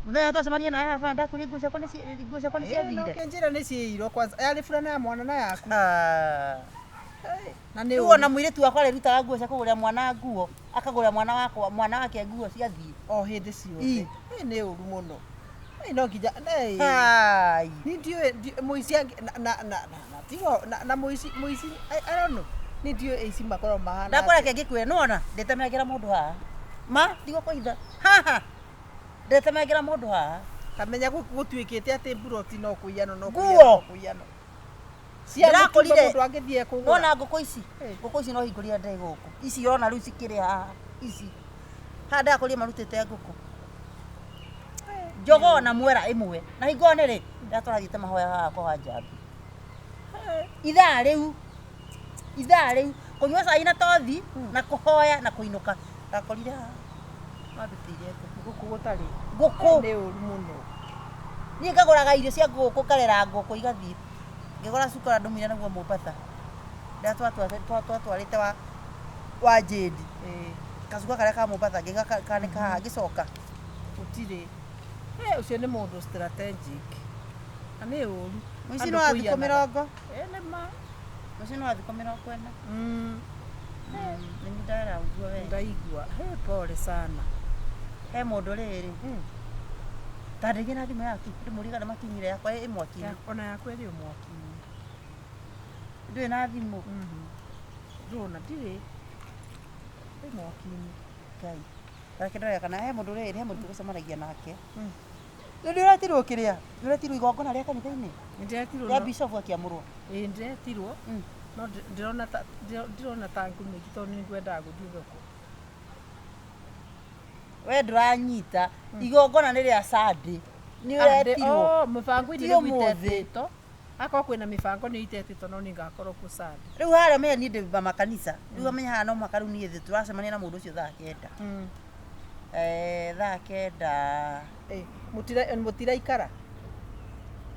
Mũthenya twacemania na baba ndakwĩrire nguo ciakwa nguo ciakwa nĩ No ciathire. kĩnjĩra nĩ ciĩirwo kwanza yarĩ burana ya mwana na yaku. Ah. Na nĩ Rĩu ũru. ona mũirĩtu wakwa arĩrutaga nguo cia kũgũrĩra mwana nguo, akagũrĩra mwana wakwa mwana wake nguo ciathiĩ. O hĩndĩ ciothe. Ĩ, nĩ ũru mũno. Ĩ, no nginya ĩ. Hai. Ni ndiũĩ mũici na tigo na mũici I don't know. Ni ndiũĩ aici makoragwo mahana Ndakwĩra atĩa. kĩngĩ kwĩra nĩwona ndĩtemengera mũndũ haha. Ma ndigũkũitha. Haha. Ndĩtemengera mũndũ haha. Kamenya gũtuĩkĩte atĩ mburoti no kũiyanwo no Nguo. kũiyanwo no kũiyanwo. Cia mũtumba Ndĩrakorire- mũndũ angĩthiĩ kũgũra. Wona ngũkũ ici? Ĩ. Ngũkũ ici no hingũrire ndĩ gũkũ. Ici ũrona rĩu cikĩrĩ haha. Ici. Haha ndĩrakorire marutĩte ngũkũ. Njogoo na mwera ĩmwe. Na hingo nĩ rĩ? Rĩrĩa tũrathiĩte mahoya haha kwa Wanjambi. Ithaa rĩu. Ithaa rĩu. Kũnyua cai na tothi na kũhoya na kũinũka. Ndakorire haha. Mandutĩire ngũkũ. Ngũkũ gũtarĩ. Ngũkũ. Nĩ ũru mũno. Niĩ ngagũraga irio cia ngũkũ ngarera ngũkũ igathiĩ. Ngĩgũra cuka ũrĩa ndũmire naguo Mombatha. Rĩrĩa twatwarĩte wa Jane. Ĩ. Gacuka karĩa ka Mombatha ngĩgakanĩka haha ngĩcoka. Gũtirĩ. Ĩ, ũcio nĩ mũndũ strategic. Na nĩ ũru. Mũici Andũ nĩ wa thikũ kũiyanaga. 40. Ĩ, nĩ ma. Mũici nĩ wa thikũ 40. Nĩ niĩ ndera ũguo we. Ndaigua. He, pole sana. He mũndũ rĩrĩ. Ta ndĩgĩ na thimũ yaku ndĩmũrie kana makinyire yakwa ĩ mwaki-inĩ. Ona yakwa ĩrĩ o mwaki-inĩ. Ndũrĩ na thimũ. Ndũrona ndirĩ. Ĩ mwaki-inĩ. Ngai. Reke ndore kana he mũndũ rĩrĩ he mũndũ tũgũcemanagia nake. Rĩu nĩ ũretirwo kĩrĩa? Nĩ ũretirwo igongona rĩa kanitha-inĩ? Nĩndĩretirwo. Rĩa bishop akĩamũrwo. Ĩ, nĩndĩretirwo. No ndĩrona ta ndĩrona ta ngũmĩki tondũ nĩ ngwendaga gũthiĩ thoko. We ndũranyita. Igongona nĩ rĩa Sunday. Nĩ ũretirwo. Oh, mũbango-inĩ Ti rĩu ũmũthĩ. itetĩtwo. Akorwo kwĩna mĩbango nĩ itetĩtwo no nĩngakorwo kuo Sunday. Rĩu harĩa menya niĩ ndĩ makanitha. Rĩu amenya haha no mũhaka rĩu niĩ thĩ tũracemania na mũndũ ũcio thaa 9. Thaa 9. Ĩ, mũtiraikara.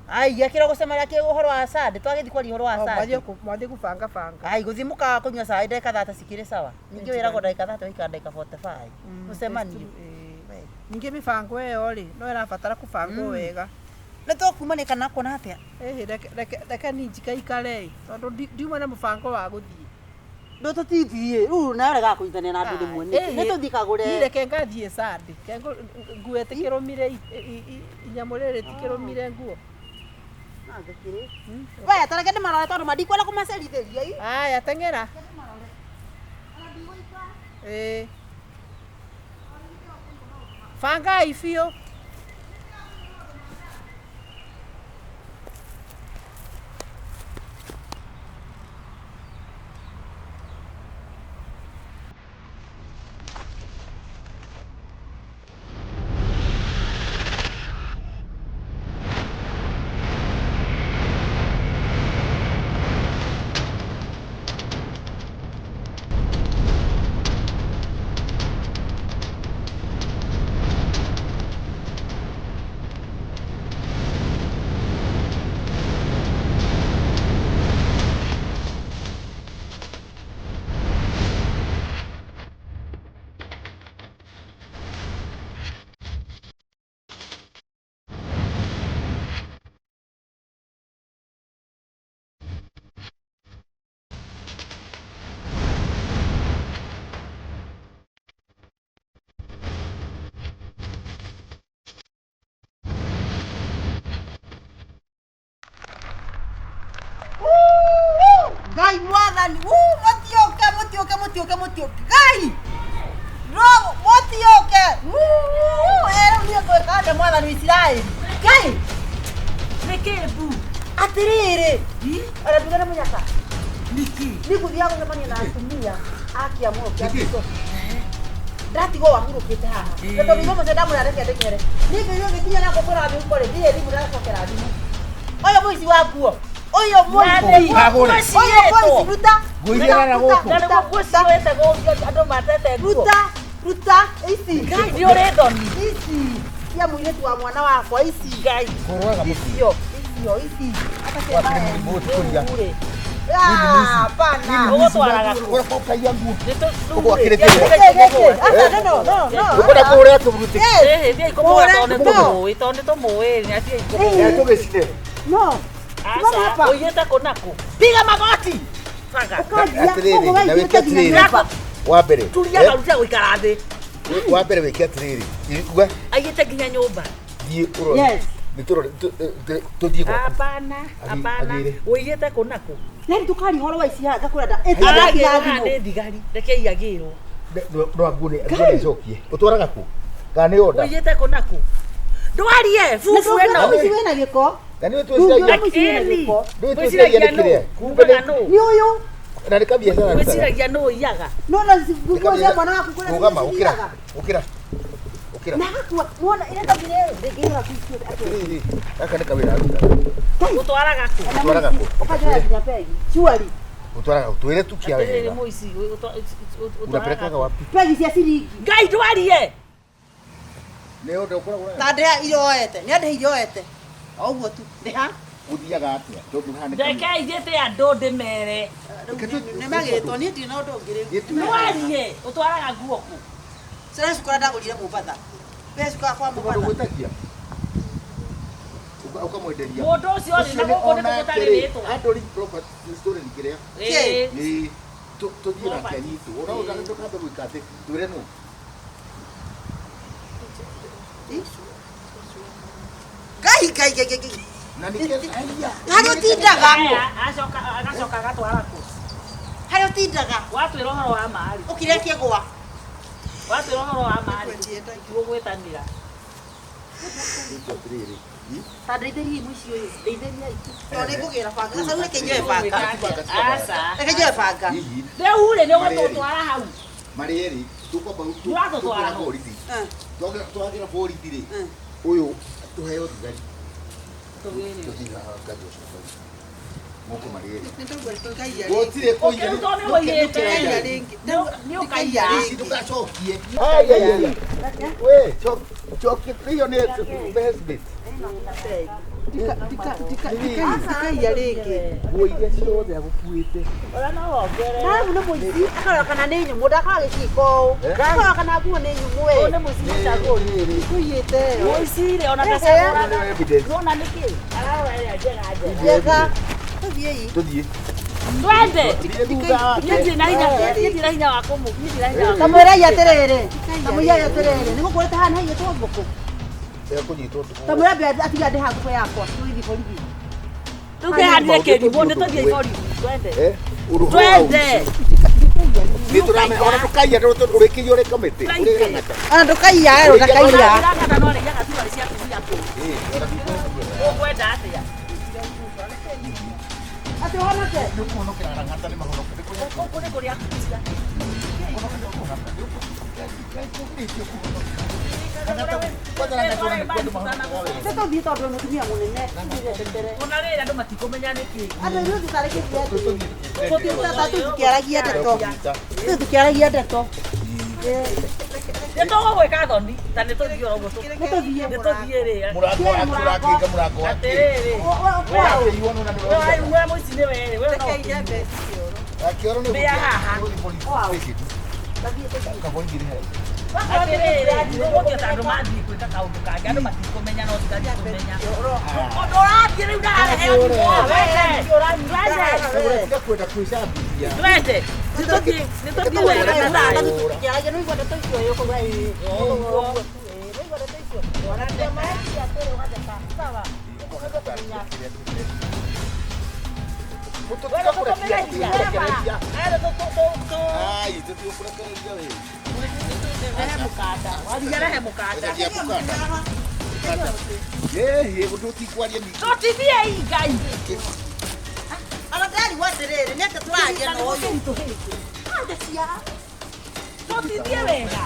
Ai, akĩra gũcemania kĩ ũhoro wa Sunday, twagĩthiĩ kwaria ũhoro wa Oh, Sunday. mwathiĩ gũbanga banga. Ai, gũthiĩ mũkawa kũnyua cai ndagĩka 30 cikĩrĩ sawa. Ningĩ wĩragwo ndagĩka 30 waikara ndagĩka 45. Mũcemanio. Ningĩ mĩbango ĩyo rĩ, no ĩrabatara kũbangwo wega. Nĩ tũkumania kana kuona atĩa? Ĩhĩ, reke niĩ njikaikare ĩ, tondũ ndiuma na mũbango wa gũthiĩ. Ndũ tũtithiĩ, rĩu nawe ũregaga kũnyitanĩra na andũ rĩmwe nĩkĩ? Nĩ tũthiĩ kagũre. Niĩ reke ngathiĩ Sunday. Ke nguo ĩtĩkĩrũmire inyamũ rĩrĩ rĩtikĩrũmire nguo. We, ta reke ndĩmarore tondũ ma ndikwenda kũmacerithĩria ĩ. Aya, teng'era. Ĩĩ. Bangai biũ. Ngai mwathani, mũtiũke, mũtiũke, mũtiũke, mũtiũke. Ngai! No, mũtiũke. Rĩu niĩ ngwĩka atĩa mwathani wa Isiraeli? Ngai! Nĩkĩ mbu? Atĩrĩrĩ, ona nduge nĩ mũnyaka. Nĩkĩ? Niĩ ngũthiaga gũcemania na atumia a kĩamũro kĩa Bishop. Ndatigwo wahurũkĩte haha. Na tondũ ithe mũcio ndamwĩra reke ndeng'ere. Niĩ ngĩigua ngĩkinya na ngũkũra mĩhuko rĩ, ndirĩ thimũ ndacokera thimũ. Ũyũ mũici wa nguo. Ũyũ mũici. Agũre. Ũyũ mũici ruta. Nguo iria irara gũkũ. Na nĩguo nguo cioete andũ matete nguo. Ruta, ruta ici. Ngai nĩ ũrĩ thoni. Ici cia mũirĩtu wa mwana wakwa ici. Ngai. Kũrwaga mũtu. Icio, icio, ici. Wakĩrĩ mũrimũ ũtukũria. Rĩu rĩ, Ah, hapana. Ũgũtwaraga kũ? Ũkaiya nguo. Nĩ tũ- Ũgwakĩrĩte rĩu, wĩra. thiĩ Asa, no, no, no. Ũkwenda kũhũrĩra tũburuti. Yes. Thiĩ kũmũgũra tondũ nĩ tũmũĩ, tondũ nĩ tũmũĩ, nĩ athiĩ kũmũgũra. Eh, tũgĩcine. No. Aca, hapa. ũiyĩte kũ na kũ? Piga magoti! Banga. Ũkanjia, Atĩrĩrĩ, ũguo na waiyĩte wĩke nginya atĩrĩrĩ. nyũmba. Wa mbere. Turia eh, garutia gũikara thĩ. Wa mbere wĩke atĩrĩrĩ. Igua Aiyĩte nginya nyũmba. thiĩ ũrore. Yes. Nĩ tũrore tũthiĩ gwaku. Hapana, hapana. Agĩre. Ũiyĩte kũ na kũ? Yaani tukaria ũhoro wa ici haha ngakwĩra nda ĩtiga Aragĩrwo haha thimũ. nĩ thigari. Rekei agĩrwo. No nguo nĩ icokie. Ũtwaraga kũ? Kana nĩ onda? Ũiyĩte kũ na kũ? Ndwarie Na bubu ndũngĩona ĩno. mũici wĩna gĩko. Na nĩ Ndũngĩona twĩciragia. mũici wĩna gĩko. Nĩ twĩciragia nĩ kĩrĩa? Kumbe Kumbe nĩ nũ? Nĩ ũyũ. na nĩ kabiacara arutaga. Gwĩciragia nũ ũiyaga? No na nguo cia mwana waku kũrĩa Rũgama, ũkĩra. cithiaga. Ũkĩra. Ũkĩra. Na gakua wona ĩrĩa ndagire ndĩngĩihũra kuicio atĩ. Atĩrĩrĩ, gaka nĩ kawĩra arutaga. Ũtwaraga kũ? Ũtwaraga kũ? Ũkanjoya nginya pegi. Surely. Ũtwaraga kũ? Twĩre tu kia Atĩrĩrĩ wega. mũici, ũtwaraga Unapelekaga kũ? wapi? Pegi cia ciringi. Ngai ndwarie! Nĩ onda ũkoragwo nayo? Ta ndĩha iria oete. Nĩ andĩha iria oete. O ũguo tu. Ndĩha. Ũthiaga atĩa? Tondũ haha nĩ kawĩra. Rekei njĩte andũ ndĩmere. Nĩ magĩtwo niĩ ndirĩ na ũndũ ũngĩ rĩu. Gĩtu- Ndwarie! Ũtwaraga nguo kũ? Cira cukuru ndagũrire Mombatha. Mbeca cukuru kwa Ũndũ Mombatha. gwĩtagia? Ũkamwenderia. Mũndũ ũcio rĩ, na Ũcio nĩ gũkũ nĩ onake gũtarĩ rĩ, rĩtwa. handling property storage kĩrĩa. Ĩĩ. Nĩ tũthiĩ nake anyitwo. Ona ndũkambe gwĩka atĩ twĩre nũ. Ngai ngai ngai ngai. Na nĩkĩo aiya. Harĩa ũtindaga. Aya, acoka agacoka agatwara kũ? Harĩa ũtindaga. Watwĩra ũhoro wa maarĩ. Ũkire kĩgwa. Watwĩra ũhoro wa maarĩ. Tũgũgwĩtanĩra. Atĩrĩrĩ. Ta ndeithĩriai mũici ũyũ. Ndeithĩriai. Tondũ nĩ ngũgĩra banga. Sasa reke njoe banga. Aca. Reke njoe banga. Hihi Rĩu rĩ, nĩ ũgũtũtwara hau. marĩ erĩ tũkwamba Ndũratũtwara tũkũra hau. borithi. Eh. Twagĩra borithi rĩ. Eh. Ũyũ tũheo thigari. Tũgĩre. Tũthiĩ na ngathi ũcio borithi. Mũkũ marĩ erĩ. Nĩ ndaigua ndũkaiya rĩngĩ. Gũtirĩ kũiya. Ũkĩrutwo nĩ ũiyĩte. Ndũkaiya rĩngĩ. Nĩ ũkaiya. Ici ndũgacokie. Ai, ai, ai. We, cokie. Hiyo nĩ best. Ndikaiya rĩngĩ. Nguo iria ciothe agũkuĩte. Ũrĩa no wongerere. Na rĩu nĩ mũici akarora kana nĩ nyũmũ ndakorora gĩciko ũũ. Eh? Akarora kana nguo nĩ nyũmũ Ũyũ we. nĩ mũici mũcagũri. Kũiyĩte ĩyo. Mũici rĩ, ona ndacagũraga. Evidence. Nĩwona nĩkĩ? Ararora ĩrĩa njega njega. Njega. Tũthiĩi. Tũthiĩ. Twende. Tũthiĩ thutha wake. Niĩ ndirĩ na hinya, niĩ ndirĩ na hinya wa kũmũ, niĩ ndirĩ na hinya wa kũmũ. Kamwĩrai atĩrĩrĩ. Kamwĩrai atĩrĩrĩ. Nĩ gũkũrĩte haha nĩ haiyĩtwo ngũkũ. Ekũnyitwo tũkũ. Kamwĩra ambe atige andĩha ngũkũ yakwa. Tũgĩthiĩ borithi. Rĩu kĩhandire kĩrimũ, nĩ tũthiĩ borithi. Twende. Eh? Ũrũhũ wa Twende. Nĩ tũramenya ona ndũkaiya ũrĩkĩiyo ũrĩ kamĩtĩ. Ũrĩ rang'ata. Ona ndũkaiya we ndakaiya. Rang'ata no arĩiyaga thurari cia atumia kũu. Ĩĩ, ona Ũkwenda atĩa? Atĩ ũhonoke. nĩ ũkũhonokera rang'ata nĩ mahonoke. Nĩ kũrĩa Gũkũ nĩ kũrĩa kucia. Nĩ tũthiĩ tondũ mũtumia mũnene. Tũthiĩ Ona rĩrĩ andũ matikũmenya nĩkĩ. Andũ ithuĩ tũtarĩkĩtie atĩ tũtikĩaragia ndeto. Ithuĩ tũkĩaragia ndeto. Nĩ tũgũgwĩka thoni, ta nĩ tũthiĩ oro ũguo Nĩ tũthiĩ. Nĩ tũthiĩ rĩ. Mũrango waku ũrakĩnga mũrango waku. Atĩrĩrĩ. Ũrakĩiywo nĩ We we mũici nĩ we rĩ, we no Ndikaiya mbeca kĩoro. Akĩoro nĩ Mbĩa haha. Kaborithi nĩ haraihu. Atĩrĩrĩ, tũgũthiĩ ta andũ mathiĩ gwĩka kaũndũ kangĩ, andũ matikũmenya no thigari ikũmenya. Ũndũ ũrathiĩ rĩu ndararehe thimũ, wende. Twende. Ũratiga kwenda kwĩcambithia. Twende. Nĩ tũthiĩ, nĩ tũthiĩ wega na thayũ. Tũkĩaragia nĩ ũigua ndeto icio ĩ ũkauga ĩ. Ũguo. Nĩ ũigua ndeto icio. Sawa. Tũtigakũrekereria. Ai, tũtigũkũrekereria we. Rehe mũkanda. Waria rehe mũkanda. Rehe mũkanda. Ĩĩ, tũtikwaria ningĩ. Tũtithiĩi Ngai. Ona ndĩrarigwo atĩrĩrĩ, nĩ atĩa tũraria na ũyũ? Tũtithie wega.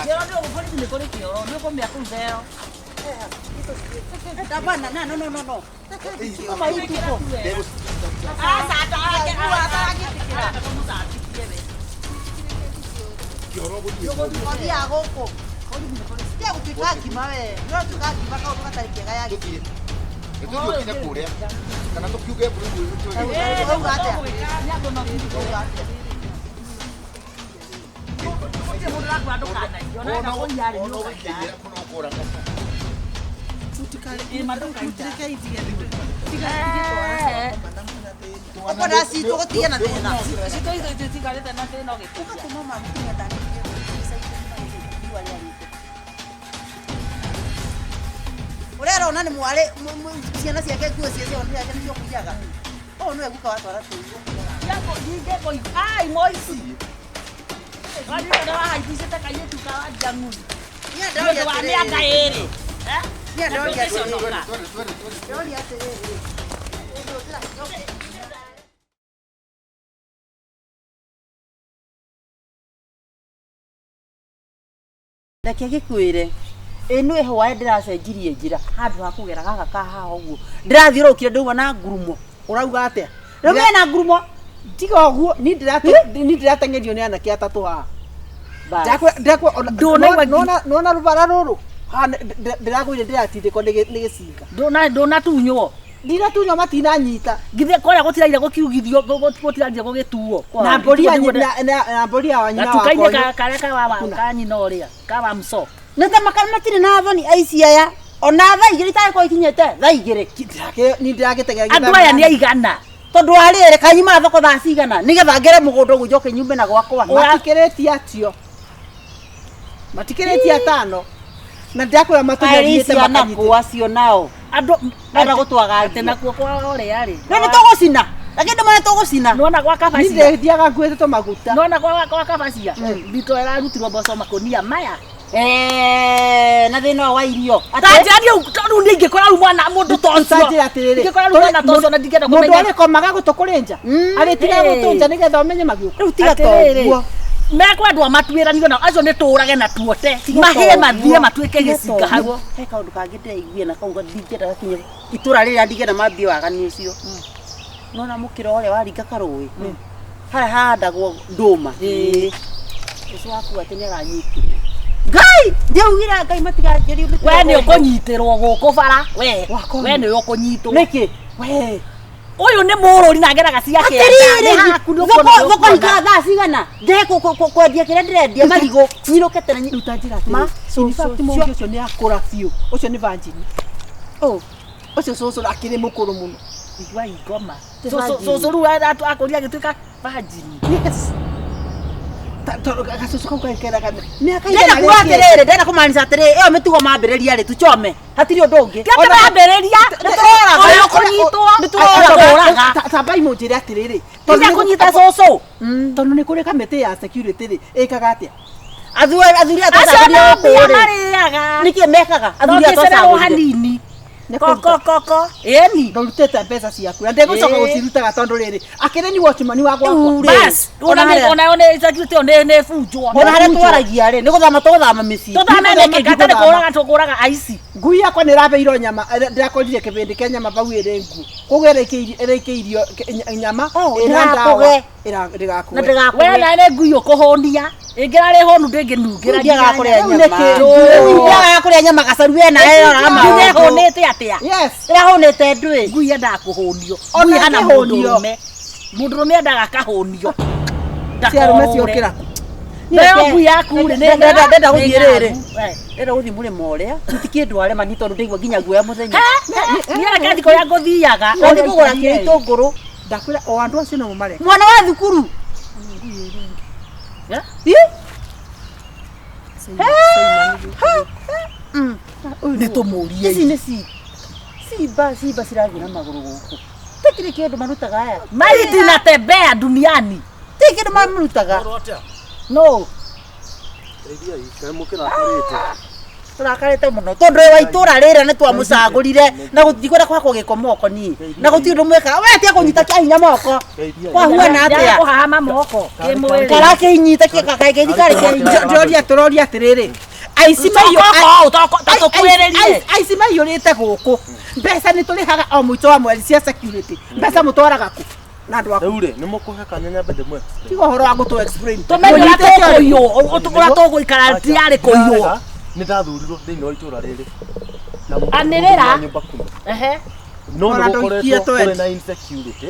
Kĩoro nĩ ũgũ borithi nĩ kũrĩ kĩoro, nĩ ũkũmĩa kũu thero. Hapana, no, no, no, no. Aca, arangĩtĩkĩra. Tũmũcambithie we. Kĩoro gũthiĩ. Ũthiaga gũkũ. Tiga gũtuĩka ngima we. Nĩ ũratuĩka ngima kaũndũ gatarĩ kega ya Tũthiĩ. Nĩ tũthiĩ ũkinye kũrĩa. Kana tũkiuge Eh, Ũrauga atĩa? Nĩ andũ no Gũtirĩ mũndũ ũrakwĩra ndũkanaiye, ona enda kũiya rĩ, nĩ ũkaiya. Ũkwenda citũ gũtige na thĩna. Citũ itũ itigarĩte na thĩna ũgĩkũria. Ũgatũma mũtumia ndanĩrie mbeca iria riũa rĩarĩte. Ũrĩa arona nĩ mwarĩ ciana ciake nguo cia ciana ciake nĩcio kũiyaga. Ũyũ nĩwe guka watwara tĩri. Yako nyingĩ ai moici. Waririkana wahaicĩte kairĩtu ka Wanjang'ũri. Niĩ Nĩ ndĩroria ũndũ wa mĩaka atĩrĩrĩ. ĩrĩ. Eh? Niĩ ndĩroria atĩrĩrĩ. Ndũngĩconoka. Ndĩroria atĩrĩrĩ. Reke gĩkwĩre ĩ nĩ hwaĩ ndĩracenjirie njĩra handũ ha kũgera gaka ka haha ũguo ndĩrathiũrũrũkire ndauma na ngurumo. Ũrauga atĩa? Rĩu mena ngurumo. Tiga ũguo, niĩ ndĩrateng'erio nĩ anake atatũ haha. Bas. Ndũnaigua Nona rũbara rũrũ haha ndĩragũire ndĩratindĩkwo nĩ gĩcinga. Ndũnatunywo. Ndinatunywo matinanyita. Githĩ kũrĩa gũtiraire gũkiugithio gũtiraire gũgĩtuo. Na mbũri ya na mbũri ya nyina Gatuka-inĩ wakwa. karĩa ka wa ka nyina ũrĩa ka wa mso. Nĩ ta matirĩ na thoni aici aya ona thaa igĩrĩ itagĩkorwo ikinyĩte thaa igĩrĩ. Niĩ ndĩragĩteng'era Andũ aya nĩ aigana. Tondũ wa rĩrĩ kanyuma thoko thaa cigana nĩgetha ngere mũgũnda ũguo njoke nyume na gwakwa. Matikĩrĩtie atio. Matikĩrĩtie atano. Na ndĩrakwĩra matũnyariĩte Arĩ ciana makanyitĩte. kũ acio nao. Andũ Marenda gũtwagangia. Atĩ nakuo kwa ũrĩa rĩ. Rĩu nĩ tũgũcina. Lakini ndũmane tũgũcina. Nĩwona gwa Niĩ kabacia. ndĩthiaga nguĩte tũmaguta. Nĩwona gwa kabacia. Thito ĩrarutirwo mboco makũnia maya. Eh, na thĩna ũyũ wa irio. Ta njĩra niĩ tondũ niĩ ingĩkora rĩu mwana mũndũ ta ũcio. Ta njĩra atĩrĩrĩ. Ingĩkora rĩu mwana ta ũcio na ndingĩenda Mũndũ kũmenya. arĩkomaga gũtũ kũrĩ nja. Arĩtigaga Hey. gũtũ nja nĩgetha ũmenye magĩũka. Rĩu tiga Atĩrĩrĩ, toguo. mekwendwo matuĩranio nao acio nĩ tũrage na tuote mahĩe mathiĩ matuĩke gĩcinga hau. He kaũndũ kangĩ ndĩraiguire na kau ndingĩenda gakinye itũra rĩrĩa ndingĩenda mambie waganu ũcio. Nona mũkĩra ũrĩa waringa karũĩ. Harĩa hahandagwo ndũma. Ũcio waku atĩ nĩ aranyitirwo. Ngai, ndiaugire Ngai matiganjĩrie mĩtego. We nĩ ũkũnyitĩrwo gũkũ bara we we nĩ ũkũnyitwo. Nĩkĩ? We. Ũyũ nĩ mũrũri na ageraga cia kĩanda. Atĩrĩrĩ, Nĩ haku nĩ thoko ũkuona thoko hingaga thaa cigana? Ndehe kwendia kĩrĩa ndĩrendia marigũ nyinũke tene. Rĩu ta njĩra Ma, atĩrĩrĩ. In fact mũndũ ũcio nĩ akũra biũ. Ũcio nĩ virgin. Oh. Ũcio cũcũ akĩrĩ mũkũrũ mũno. Igua ingoma. Ti virgin. Cũcũ rĩu akũria agĩtuĩka virgin. Yes. Gacũcũ kau gakeraga mĩaka Ndĩrenda kuga atĩrĩrĩ, ndĩrenda kũmaanisha atĩrĩrĩ, ĩyo mĩtugo mambĩrĩria rĩ, tuchome. Hatirĩ ũndũ ũngĩ. Ti atĩ mambĩrĩria. Nĩtũroraga. Ũyũ ũkũnyitwo. Nĩtũroraga. Tambai mũnjĩre atĩrĩrĩ. Tiga kũnyita cũcũ. Tondũ nĩ kũrĩ kamĩtĩ ya security rĩ, ĩkaga atĩa? Athuri aya Acio twacagũrire no gũkũ mbia rĩ. marĩaga. Nĩkĩ mekaga? Athuri aya Ndũngĩcererwo twacagũrire. hanini. Nĩ Koko kũruta. koko. Ĩni. Ndũrutĩte mbeca ciaku na ndĩgũcoka Ĩĩ. gũcirutaga tondũ rĩrĩ akĩrĩ ni watchman wa gwakwa. Rĩu rĩ, Bas, ona ona harĩa- ona ona security ĩyo nĩ bunjwo. ona harĩa twaragia rĩ, nĩ gũthama tũgũthama mĩciĩ. Tũthame Nĩ nĩkĩ? gũthama Gatarĩ ngũthama. kũraga tũkũraga aici. Ngui yakwa nĩ ĩrabeirwo nyama, ndĩrakorire kĩbĩndĩ kĩa nyama bau ĩrĩ nguo. Koguo ĩrĩkĩirio nyama Oh, ĩna ndawa. ndĩgakũge. Ndĩgakũge. Na ndĩgakũge. We na nĩ ngui ũkũhũnia. Ĩngĩrarĩ hũnu ndĩngĩnungĩra. Ndiagaga kũrĩa Rĩu nyama. nĩkĩ? Ndiagaga kũrĩa nyama gacaru we nawe roraga Ngui maũndũ. ĩhũnĩte atĩa? Yes. Ĩrahũnĩte ndwĩ. Ngui yendaga kũhũnio. Ona Ngui hana ĩngĩhũnio. mũndũrũme. Mũndũrũme endaga akahũnio. Ciarũme Ndakore. ciokĩra kũ? Nayo ngui yaku rĩ, nĩ Ndenda gũthiĩ rĩrĩ. Eh. Ndenda gũthiĩ mũrĩmo ũrĩa. Tũtikĩndware marema ni tondũ ndaigua nginya guoya mũthenya. Niĩ reke thiĩ kũrĩa ngũthiaga. Ũthiĩ kũgũra kĩrĩa itũngũrũ. Ndakwĩra o andũ acio no mareka. Mwana wa thukuru. Eh? Ĩ? Nĩ tũmũrie. Ici nĩ cimba cimba cirathiĩ na magũrũ gũkũ. Tĩkĩrĩ kĩndũ marutaga aya. Maiti natembea duniani. Ti kĩndũ marutaga. No. Tũrakarĩte mũno tondũ wa itũra rĩrĩa nĩ twamũcagũrire na gũtikwenda kwakwo gĩko moko niĩ na gũtirĩ ũndũ mwĩkaga we tiga kũnyita kĩa hinya moko kwahuana atĩa Kũhahama moko. Kĩmwĩrĩ. karakĩnyita kaingĩ karĩ kĩa hinya. Ndĩroria tũroria atĩrĩrĩ. Aici Tũkwĩrĩrie. aici maiyũrĩte gũkũ. Mbeca nĩ tũrĩhaga o mũico wa mweri cia security. Mbeca mũtwaraga kũ? Na andũ aku. Rĩu rĩ, nĩ mũkũhe kanya nyambe ndĩmũ explain. Tiga ũhoro wa gũtũ explain. Tũmenye ũrĩa tũkũiywo, ũrĩa tũgũikara tiarĩ kũiywo. Nĩ ndathurirwo thĩinĩ wa itũra rĩrĩ. Na Anĩrĩra. nyũmba kumi. Ehe. No Ona nĩ ndũikie gũkoretwo kũrĩ twendi. na insecurity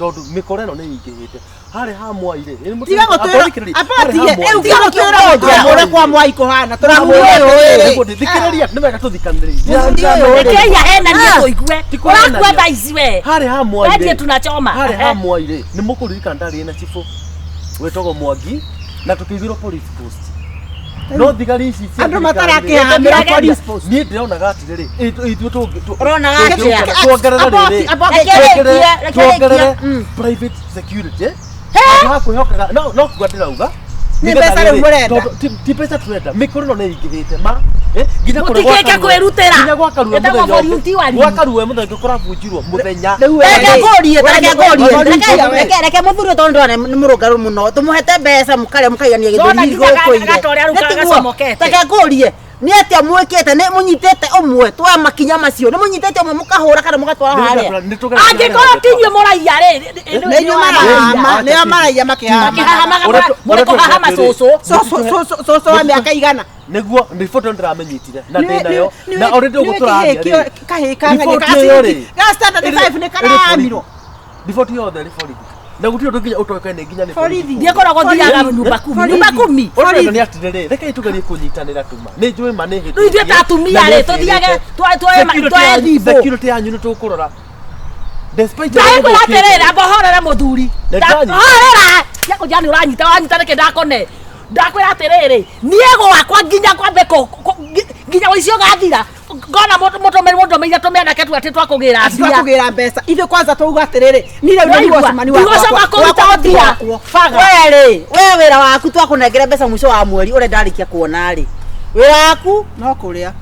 tondũ mĩkora ĩno nĩ ĩingĩhĩte harĩ ha Mwai rĩ Tiga gũtwĩra abotige rĩu tiga gũtwĩra Harĩ ha ũrĩa Mwai kwa rĩ. Mwai kũhana tũramwĩra Nĩguo atĩrĩrĩ. thikĩrĩria nĩ wega tũthikanĩrĩrie Mũthuri ũyũ rĩ. Rekei ahenanie tũigue. Ti kũhenania. Ũrakua thaa ici we. Harĩ ha Mwai Wendie rĩ tunachoma. harĩ ha Mwai rĩ nĩ mũkũririkana ndarĩ na cibũ wĩtagwo Mwangi na tũkĩigĩrwo police post no thigari ici cia Andũ thirikari rĩ, matarakĩhamĩra police post. niĩ ndĩronaga atĩrĩrĩ ithuĩ Ũronaga atĩa? tuongerere rĩrĩ Aboki- Reke rĩkie, reke tuongerere rĩkie. Mm. private security handũ ha kwĩhokaga no no kuga ndĩrauga Nĩ nĩgetha mbeca rĩu rĩrĩ, mũrenda. tondũ ti mbeca tũrenda mĩkũrũ ĩno nĩ ĩingĩhĩte ma nginya kũrĩa Mũtikĩke gwa Karue- kwĩrutĩra. nginya gwa Karue Ĩtagwo mũthenya ũngĩ- volunteering. gwa Karue mũthenya ũngĩ kũrabunjirwo mũthenya Rĩu we Reke rĩ. ngũrie, reke ngũrie, we- we- reke mũthuri ũyũ tondũ ndĩrona nĩ mũrũngarũ mũno tũmũhete mbeca mũkarĩa mũkaigania Ndona gĩthũri nginya gũkũ ire. gatorĩa rĩu Nĩ tiguo? gacomokete. Reke ngũrie nĩ atĩa mwĩkĩte nĩ mũnyitĩte ũmwe twa makinya macio nĩ mũnyitĩte ũmwe mũkahũra kana mũgatwara harĩa Angĩkorwo ti inyuĩ mũraiya rĩ, Nĩ inyuĩ marahama, nĩo maraiya makĩhama. Makĩhahamaga Ũrĩa tũ- mũrĩ ũrĩa kũhahama tũreka cũcũ. Cũcũ wa mĩaka igana. Nĩguo riboti ĩyo ndĩramĩnyitire na ndĩ nayo na already ũguo tũraria rĩ Kahĩ kang'ania Riboti ĩyo rĩ, ga standard 5 nĩ ĩrĩ karamirwo. borithi. Riboti yothe ĩrĩ borithi na gũtirĩ ũndũ nginya ũtoĩkaine nginya nĩ Borithi. Ndiĩ koragwo thiaga nyumba kumi. Nyumba kumi. Ũrĩa nĩ atĩrĩrĩ rekei tũgerie kũnyitanĩra tuma nĩ njũĩ ma nĩ Rĩu ithuĩ ta atumia rĩ, tũthiage twoe thimũ. Security yanyu nĩ tũkũrora despite Ndakwĩra atĩrĩrĩ, amba horera mũthuri. Nĩ ndanyita. Horera! Cia kũnjĩra nĩ ũranyita, wanyita nĩkĩ ndakone. Ndakwĩra atĩrĩrĩ, niĩ gwakwa nginya kwambe nginya ũici ũgathira. Ngona mũndũmĩire tũmĩanake tu atĩ twakũgĩra Ati mbia. twakũgĩra mbeca ithuĩ kwanza twauga atĩrĩrĩ niĩ rĩu nĩ Waigua? watchman wakwa Ndigũcoka kũruta mbia. Baga. We rĩ we wĩra waku twakũnengere mbeca mũico wa mweri ũrĩa ndarĩkia kuona rĩ wĩra waku no kũrĩa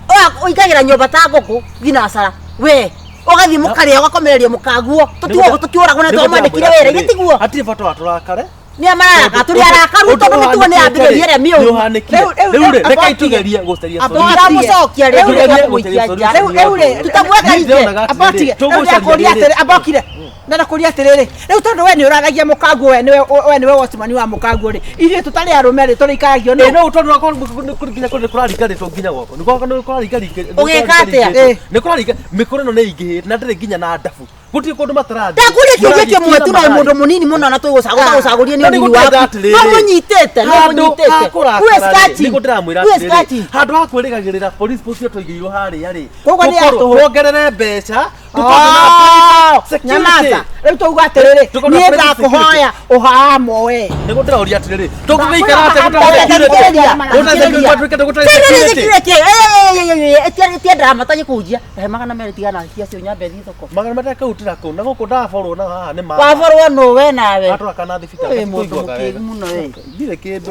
ũingagĩra nyũmba ta ngũkũ thinacara we ũgathiĩ mũkarĩa ũgakomereria mũkaguo tũtigwo tũkĩũragwo na twamwandĩkire wĩra ithe tiguo Hatirĩ bata wa tũrakare nĩ mararaka tũrĩ arakaru tondũ mĩtugo nĩ yambĩrĩria ĩrĩa mĩũru ũhanĩkire Rĩu- rĩu- rĩu rĩ rĩu- rekei tũgerie gũcaria Abo- solution. tũramũcokia rĩu Tũgerie tũkamũikia gũcaria nja rĩu rĩu rĩ Tũtamweka Niĩ nje. ndĩronaga atĩrĩrĩ, abokire rĩu tũgũcaria ndakũria rĩrĩ. atĩrĩ abokire ndakũria atĩrĩrĩ rĩu tondũ we nĩ ũraragia mũkaguo we nĩwe we nĩwe watchman wa mũkaguo rĩ ithuĩ tũtarĩ arũme rĩ tũrĩikaragio Ĩ, nũ no tondũ wakwa nginya kũrĩ kũrarigarĩtwo nginya gwakwa nĩ gwakwa nĩ kũrarigarĩtwo Ũgĩka atĩa? Ĩ. nĩ kũraringa mĩkũrũ ĩno nĩ ĩingĩhĩte na ndĩrĩ nginya na ndabu gũtirĩ kũndũ matarathiĩ ndakũria kĩũria Marathiĩ kĩmwe kila tu no mahali. mũndũ mũnini mũno na tũgũcagũria nĩ Na nĩ ũnini gũtenda waku atĩrĩrĩ, no mũnyitĩte no handũ mũnyitĩte ha Who is kũrakara rĩ, catching? nĩguo ndĩramwĩra Who is atĩrĩrĩ, catching? handũ ha kwĩrĩgagĩrĩra police post ĩyo tũigĩirwo harĩa rĩ Koguo nĩ ya tũkorwo tũhũ. tuongerere mbeca tũkorwo na private security. Nyamaza rĩu twauga atĩrĩrĩ Tũkorwo na niĩ private ndakũhoya ũhamo we Nĩguo ndĩraũria atĩrĩrĩ tũngĩgĩikara atĩa gũtarĩ Thikĩrĩria, security? Gũtarĩ security, gũtarĩ gũtarĩ security. tiendaga matage kũnjia he 200 tigana cia cio nyambe thiĩ thoko Magana matarĩ kau kũu na gũkũ ndaborwo na haha nĩ ma waborwo nũ we nawe atwara kana thibitarĩ Wĩ mũndũ tũiguaga mũkĩgu wega. mũno we Ndirĩ kĩndũ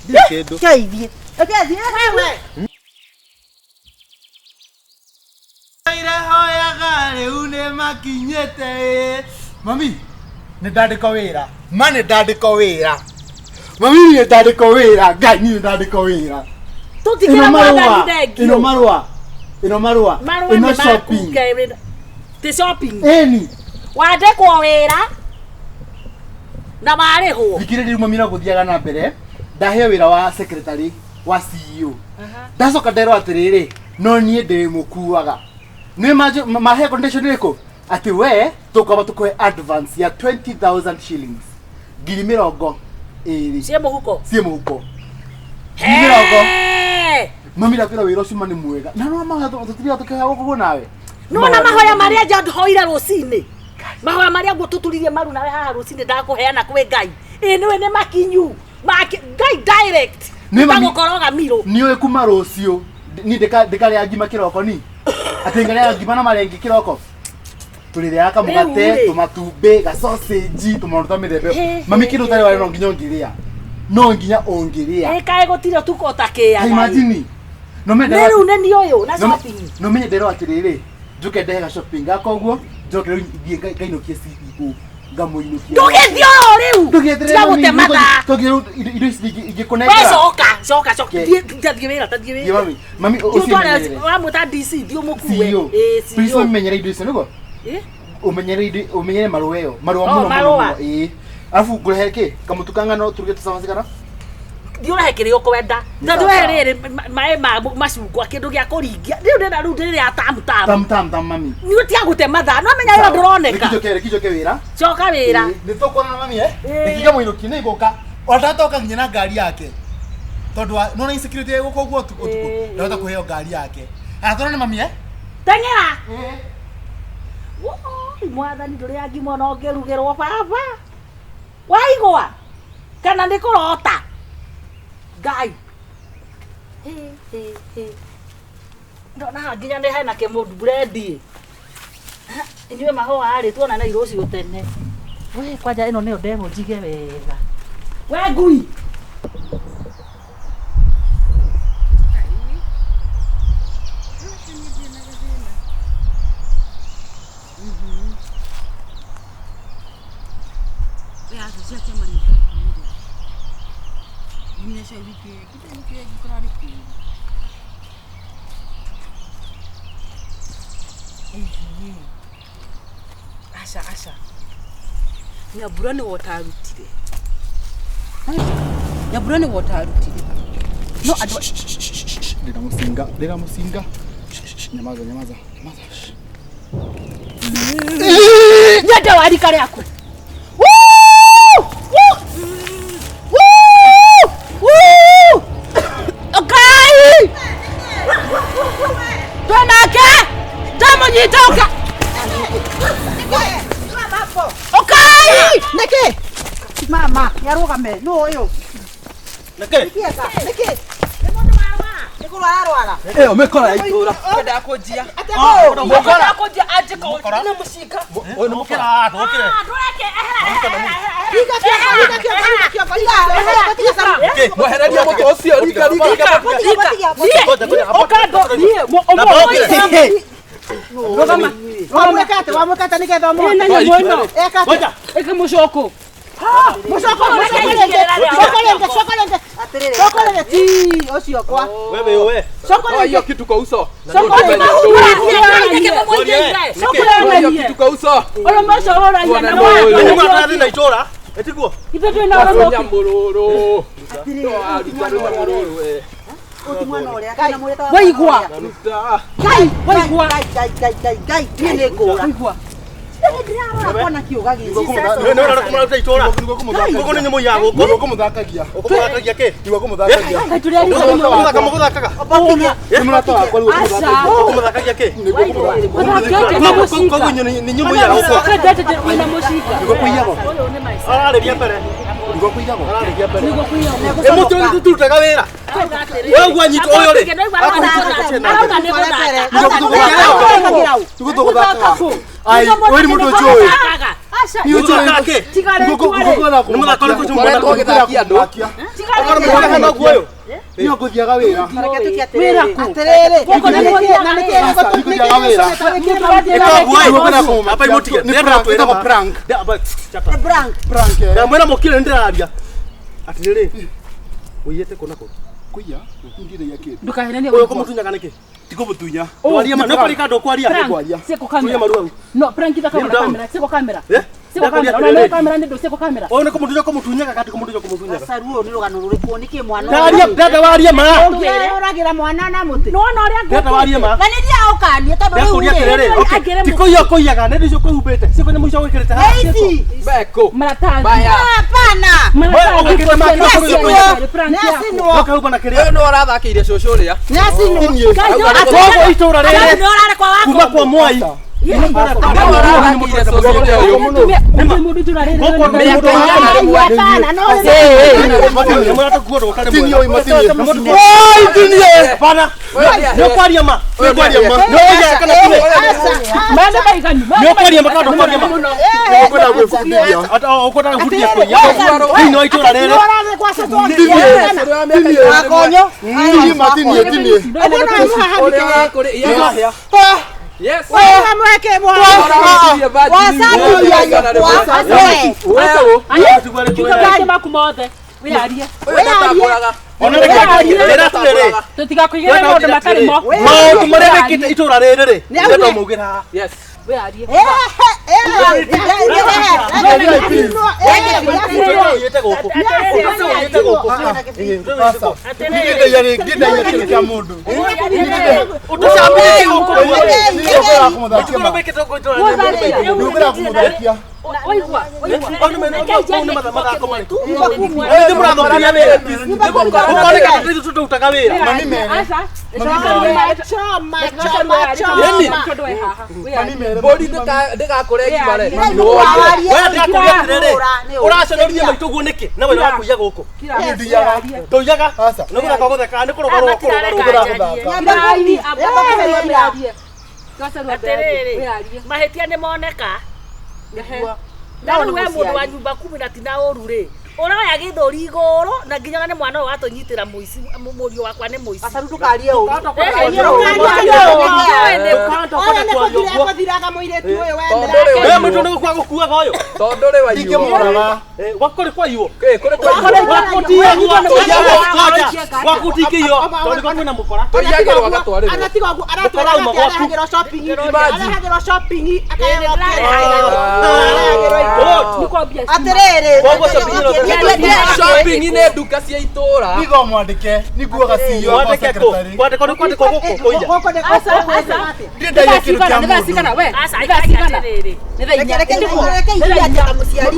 ndirĩ kĩndũ keithie reke thiĩ Irehoyaga rĩu nĩ makinyĩte ĩ. Mami, nĩ ndandĩkwo wĩra. Ma nĩ ndandĩkwo wĩra. Mami nĩ ndandĩkwo wĩra. Ngai nĩ ndandĩkwo wĩra. Tũtikĩra Ĩno marũa. mwathani thengiũ. Ĩno marũa. Ĩno marũa. Marũa Ĩno nĩ maku shopping. Ngai, ti shopping. Ĩni. Wandĩkwo wĩra na warĩhwo. Thikĩrĩria rĩu mami no gũthiaga na mbere. Ndaheo wĩra wa secretary wa CEO. Ndacoka nderwo atĩrĩrĩ, no niĩ ndĩmũkuaga. Nĩ mahe condition ĩrĩkũ? Atĩ we tũkwamba tũkũhe advance ya 20,000 shillings. 20,000 Ciĩ mũhuko. ciĩ mũhuko. 20,000. Hey! Mami ndakwĩra wĩra ũcio ma nĩ mwega. Na no mahoya tũtiriga tũkĩhoya gũkũ nawe. Nĩwona mahoya marĩa nja hoire rũcinĩ mahoya marĩa nguo tũturirie maru nawe haha rũcinĩ ndakũheana kwĩ Ngai ĩ nĩwe nĩ makinyu Maki, Ngai direct Nĩ mami- tagũkoroga mirũ Nĩ ũĩ kuma rũciũ ni ndĩkarĩa ngima kĩroko ni atĩ ngarĩa ngima na marenge kĩroko tũrĩrĩaga kamũgate Rĩu rĩ. tũmatumbĩ gacocenji tũmaũndũ ta mĩthemba ĩyo. He, Mami he, kĩndũ he, ũtarĩ warĩa no nginya ũngĩrĩa no nginya ũngĩrĩa ĩ kaĩ gũtirĩ ũtukũ ũtakĩaga Ta imagine no nĩ mende rĩu nĩ niĩ ũyũ na shopping no menye nderwo atĩrĩrĩ njoke ndehe ga shopping gakwa ũguo njoke rĩu thiĩ ngainũkie CEO ngamũinũkia ndũgĩthiĩ oro rĩu Ndũgĩeterere tiga mami, gũte mathaa tũngĩ rĩu indo ici we ingĩkũnengera coka coka coka Ke. Thiĩ- tathiĩ wĩra tathiĩ Thiĩ wĩra mami mami Thiĩ ũtware ũcimenyerere wamwĩta DC thiĩ ũmũkue CEO Ĩ, please CEO. ũmenyere indo icio nĩguo Ĩ? ũmenyere indo ũmenyere marũa ĩyo marũa Oh, mũno mũno marũa. mũno ĩĩ arabu ngũrehe kĩ kamũtu ka ngano turuge tũcabaci kana Thiĩ ũrehe kĩrĩa ũkwenda. Na thiĩ ũrehe rĩrĩ maĩ ma macungwa kĩndũ gĩa kũringia. Rĩu ndĩrenda rĩu ndĩrĩa tamu tamu. Tam tam tam mami. Nĩ ũtiga gũte mathaa. No menya wĩra ndũroneka. Reke njoke wĩra. Coka wĩra. Nĩ tũkuonana mami eh. Reke ngamũinũkie nĩ ngũka. Ona ndatoka nginya na ngari yake. Tondũ wa nona insecurity ĩgũka ũguo ũtukũ ũtukũ. Ndahota kũheo ngari yake. Aya tuonane mami eh. Teng'era. Woi, mwathani ndũrĩ angimona ũngĩrugĩrwo baba. Waigua? Kana nĩ kũrota? Ngai. Hĩ, hĩ, hĩ. Ndona haha nginya nĩ hena kĩmũndũ brendi. Inyuĩ mahũa rĩ tuonane rũciũ tene. We kwanja ĩno nĩyo ndegwa njige wega. We ngui. Aca aca Nyambura nĩ wotarutire. Nyambura nĩ wotarutire. No andũ Ndĩna mũcinga, ndĩna mũcinga. Nyamaza, nyamaza, nyamaza. Nyende wa rika rĩaku. Woo! Woo! Woo! Woo! Ũkai! Twenake! Ndamũnyita ũka! Ũkai! Nĩkĩ? Mama, nĩarũgame. Nũ ũyũ? Nĩkĩ? Nĩkĩ? Nĩkĩ? Nĩ kũrwara arwara. Ĩyo mĩkora ya itũra. Kwenda kũnjia. Atĩa kũ? Kwenda kũnjia anjĩka ũũ na mũcinga. Ũyũ nĩ mũkora, tũkĩre. Ndũreke ehera ehera ehera. Rika kĩongo, rika kĩongo, rika kĩongo, rika kĩongo. Tiga saru. Mwehereria mũtĩ ũcio rika rika rika. Ũka ndo niĩ ũmwe. Rũgama. Wamwĩka atĩa? Wamwĩka atĩa nĩgetha ũmũhote? Ĩna nyamũ ĩno. Eka atĩa? Ngoja. Ĩka mũcoko. Mũcoko, mũcoko rĩngĩ. Coko rĩngĩ, coko rĩngĩ. Coko rĩngĩ. Ti, ũcio kwa. Wewe wewe. Coko Toa hiyo rĩngĩ. kitu kwa uso. Coko rĩngĩ. Coko Toa hiyo rĩngĩ. kitu kwa uso. Ũrũme ũcio ũragia na Ũyũ mwaka. nĩ mũrathiĩ na itũra. Ĩtiguo. Ithuĩ twĩna ũrũme ũkĩ. Nyamũrũrũ. Toa ruta nyamũrũrũ we. Ũti mwana ũrĩa. Kana mwĩrĩ ta wa Waigua. mwana ũrĩa. Ruta. Ngai, waigua. Ngai, Ngai, Ngai, Ngai, Ngai, niĩ nĩ ngũra. Waigua. Ndĩrarora kiuga gĩkĩ. Nĩ nĩ ũrarora itũra. Gũkũ nĩ nyamũ ya gũkũ. Nĩguo kũmũthakagia. Ũkũmũthakagia kĩ? Nĩguo kũmũthakagia. Ngai tũrĩ arika rĩmwe. Kũmũthaka mũgũthakaga. Nĩ mũrata wakwa nĩguo Aca. kũmũthakagia. Ũkũmũthakagia kĩ? Ũthakĩte na mũcinga. Koguo nĩ nyamũ ya gũkũ. Ũkendete wĩna mũcinga. Nĩguo kũiyagwo. Ararĩria mbere. Nĩguo kũiyagwo. Ararĩria mbere. Nĩguo kũiyagwo. Ĩ mũtĩ ũyũ tũtirutaga wĩra. Wewe ũguo anyitwo ũyũ rĩ. Arauga nĩ gũthaka. Nĩguo tũgũthakaga. Ai, ũyũ nĩ mũndũ ũnjũĩ. Aca. Nĩ ũnjũĩ. Mũthakaga kĩ? Tiga Nĩguo rĩtwa rĩ. Nĩ mũthako ũrĩkũ ũcio Ũkoretwo ũgĩthakia andũ. Ũkorwo mũthaka noguo ũyũ. Nĩ ũgũthiaga wĩra. Reke tukie Wĩra atĩrĩrĩ. kũ? Atĩrĩrĩ. Gũkũ nĩ Nĩkĩ- na nĩkĩ Nĩgũthiaga wĩra. Ĩka ũguo Nĩguo ĩ. kũmũmakia. Apa imutige. Nĩ prank, ĩtagwo prank. Nĩ prank. Prank, eh. Ndamwĩra mũkire nĩndĩraria. Atĩrĩrĩ. Ũiyĩte kũ na kũ? Kũiya? Ndirĩ kĩndũ. Ndũkahenanie Ũyũ waigua. kũmũtunyaga nĩkĩ? Tikũmũtunya. Waria ma. Nĩ kwaria kana ndũkwaria? Prank. Kwaria. Ciĩko kamera. Tunya maru hau. No, prank ithakagwo na Kneel down. kamera. Ciĩko kamera. Eh? Ciĩko kamera. Ona no kamera nĩ ndũ ciĩko kamera. Ũyũ nĩ kũmũtunya kũmũtunyaga kana ti kũmũtunya kũmũtunyaga? Gacaru ũyũ nĩ rũgano rũrĩkũ? Nĩkĩ mwana ũyũ? Ndaria ndenda warie ma. Ũngĩũragĩra mwana na mũtĩ. Nĩwona ũrĩa Ndenda warie ma. Na nĩ thiaga ũkanie tondũ rĩu Ndakũria rĩ. atĩrĩrĩ. Okay. Angĩrĩ Ti kũiya kũiyaga nĩ icio kwĩhumbĩte. Ciĩko nyamũ icio wĩkĩrĩte haha. Nĩ ici. Beko. Maratathi. Baya. Hapana. Maratathi. Wewe ũgĩkĩte Nĩ make prank Nĩ yaku. acinwo. Ũkahumba na kĩrĩa. Ũyũ nĩ ũrathakĩire cũcũ ũrĩa. Nĩ acinwo. Koguo itũra rĩrĩ Nĩ ũrarekwa wako. kuma kwa Mwai. Ũrathakĩire cũcũ ũrĩa ũyũ. Mũndũ itũra rĩrĩ Gũkũ nĩ nĩ mũndũ Hapana, no Oi, tinie. Hapana. Nĩ kwaria ma. Ũyũ nĩ Kwaria ma. Nĩ ũiyaga kana tinie. Maũndũ maiganu. Nĩ ũkwaria ma kana ndũkwaria ma. Ũkwenda gwĩbundithia. Ata ũkwenda gwĩbundithia kũiya. Thĩinĩ wa itũra rĩrĩ. Akonyo. Tinie ma, tinie, tinie. Ũrĩa ũrakũrĩ. Yes. Yes. Mweke Wewe. Kiuga maku mothe. Wĩyarie. Ũyũ ndatambũraga. Ona rĩrĩ atĩrĩrĩ. Tũtigakũigĩre maũndũ matarĩ mo. Maũndũ marĩa mekĩte itũra rĩrĩ rĩ. Ndĩrenda mũugĩre haha. Yes. Wĩyarie. Ũiyĩte gũkũ. Ũiyĩte gũkũ. Ndindaia rĩ, ndindaia kĩndũ kĩa mũndũ. Ũtũcambĩtie gũkũ. Nĩngũkwĩra kũmũthakia ma. Wĩkĩte gũkũ itũra. Nĩngũkwĩra kũmũthakia. Waigua, waigua. Mau nĩ mathako marĩkũ? Nĩ mũrathũkĩria wĩra. Ũkoneka ta ithuĩ tũrutaga wĩra. Mami mere. Aca. Choma, choma, choma. Mami mere. Mbũri ndĩgakũre ngimare. We ndĩrakũria atĩrĩrĩ, ũraconoria maitũ guo nĩkĩ? Na wĩra wa kũiya gũkũ. Niĩ ndiyaga. Ndũiyaga. Aca. Nĩ gũthaka ũgũthakaga, nĩ kũrũgarũga ũkũrũgarũga. Atĩrĩrĩ, mahĩtia nĩ moneka. Na rĩu we mũndũ wa nyumba kumi na tina ũru rĩ, ũroya gĩthũri igũrũ na nginyaga nĩ mwana ũyũ watũnyitĩra mũici, mũriũ wakwa nĩ mũici. Gacaru ndũkarie ũru. Oya nĩ kũthira ekũthiraga mũirĩtu ũyũ Tondũ rĩ We mũndũ nĩ gũkua gũkuaga ũyũ. Tondũ rĩ waiywo. Ndingĩmũraga. Gwaku kũrĩ kwaiywo. Ĩ, kũrĩ kwaiywo. Gwaku tiyagwo. Gwaku tingĩiywo. Tondũ nĩkuo kwĩna mũkora. Tũiyagĩrwo agatwarĩrwo. Anatiga ũguo aratwara Mũkora uma gwaku. arehagĩrwo shopping, Imagine. arehagĩrwo shopping, akaheo Good. Atĩrĩrĩ, Koguo shopping ĩno Shopping nĩ nduka cia itũra. Nigo mwandĩke, niguaga CEO wakwa Mwandĩke kũ? secretary. Kwandĩkwo nĩ kwandĩkwo gũkũ kũiya. Ndindaia kĩndũ kĩa mũndũ. Aca, ikari atĩrĩrĩ. Reke reke ithuĩ atĩ mũciari.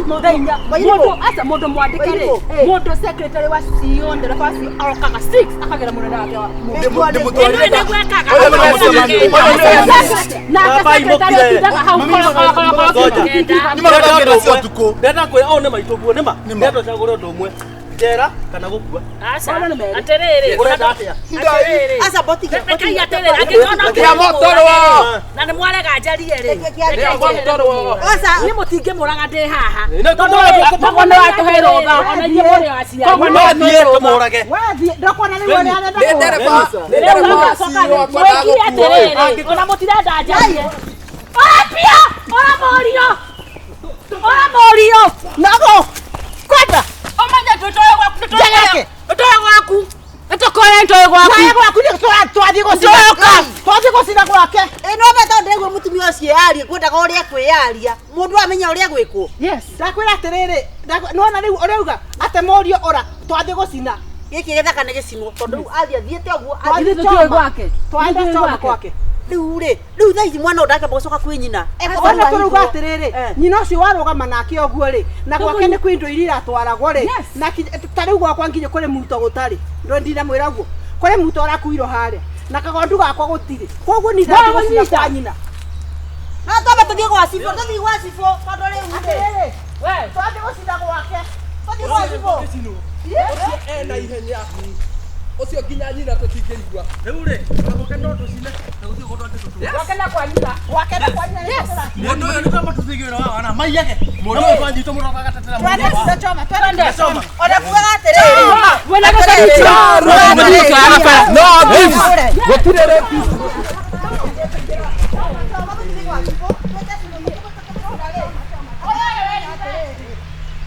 Aca mũndũ mwandĩke rĩ, mũndũ secretary wa CEO ndereba wa CEO arokaga 6 akagera mũnene wake wa Ndĩmũtwarire Ĩno nĩguo ekaga. Oya, mũna mũcemanio. nake Baba, secretary imũkire. atindaga hau koro koro koro koro Ngoja. Nĩ mathakagĩra cia ũtukũ. Ndenda kwĩra ũũ nĩ maitũ guo nĩ ma. Nĩ ma. Ndenda ũcagũre ũndũ ũmwe. Njera kana gũkua. Aca, atĩrĩrĩ. Ũrenda atĩa? Atĩrĩrĩ. Aca botige. Rekei atĩrĩrĩ, angĩkorwo no Nĩa mũtũrwo. na nĩ mwarega njarie rĩ. Nĩa mũtũrwo. Aca Niĩ mũtingĩmũraga ndĩ haha. Nĩ tũmũrage. koguo nĩ watũhe rũtha ona inyuĩ mũrĩ aciari No thiĩ tũmũrage. Wathiĩ ndokuona rĩu ũrĩa arenda Nĩ kũũra. ndereba, nĩ ndereba wa CEO wakwa Mwĩkire ndagũkua. atĩrĩrĩ, ona mũtirenda njarie. Ora pia, ora mũriũ. Ora mũriũ. Nago. Kwenda. ũmenye tũtoe gwaku Njegeke. tũtoe gwaku nĩtũkoe nĩtũĩ gwaku Twae gwaku nĩ twathiĩ gũcina. Twathiĩ gũcina gwake. Ĩno beta ndĩraigua mũtumia ũcio yarie kwendaga ũrĩa kwĩyaria. Mũndũ amenya ũrĩa gwĩkwo. yes Ndakwĩra atĩrĩrĩ, nĩwona rĩu ũrauga atĩ mũriũ ora twathiĩ gũcina. Gĩkĩ gĩthaka nĩ gĩcinwo tondũ rĩu athiĩ athiĩte ũguo Twathiĩ athiĩ. tũtiũĩ gwake Twaenda choma gwake. Rĩu rĩ, rĩu thaa ici mwana ũyũ ndakĩamba gũcoka kwĩ nyina. Ona tũrauga atĩrĩrĩ, Eh. nyina ũcio warũgama nake ũguo rĩ, na gwake nĩ kwĩ indo iria iratwaragwo rĩ, na ta rĩu gwakwa nginya kũrĩ muto gũtarĩ, ndo ndinamwĩra ũguo, kũrĩ muto ũrakuirwo harĩa, na kagondu gakwa gũtirĩ, koguo niĩ ndathiĩ gũcina kwa nyina. No twambe tũthiĩ gwa cibũ, tũthiĩ gwa cibũ tondũ rĩu rĩ. Atĩrĩrĩ, twathiĩ gũcina gwake. Tũthiĩ gwa cibũ. Ũcio ena ihenya. Ũcio nginya nyina tũtingĩigua. Rĩu rĩ, gwake no tũcine na gũtirĩ ũndũ angĩtũtua. gwake na kwa nyina Gwake na kwa nyina nĩ tũra- Mũndũ ũyũ nĩ kwamba tũthige wĩra wa wana maiyage. Mũndũ ũyũ twanyitwo mũno agatetera mũndũ Twende wa. gũcina choma, twende. Choma. Ona kugaga atĩrĩrĩ. wena gũcaricio No, this. Gũtirĩ rapist. Tũthiĩ gwa cibũ.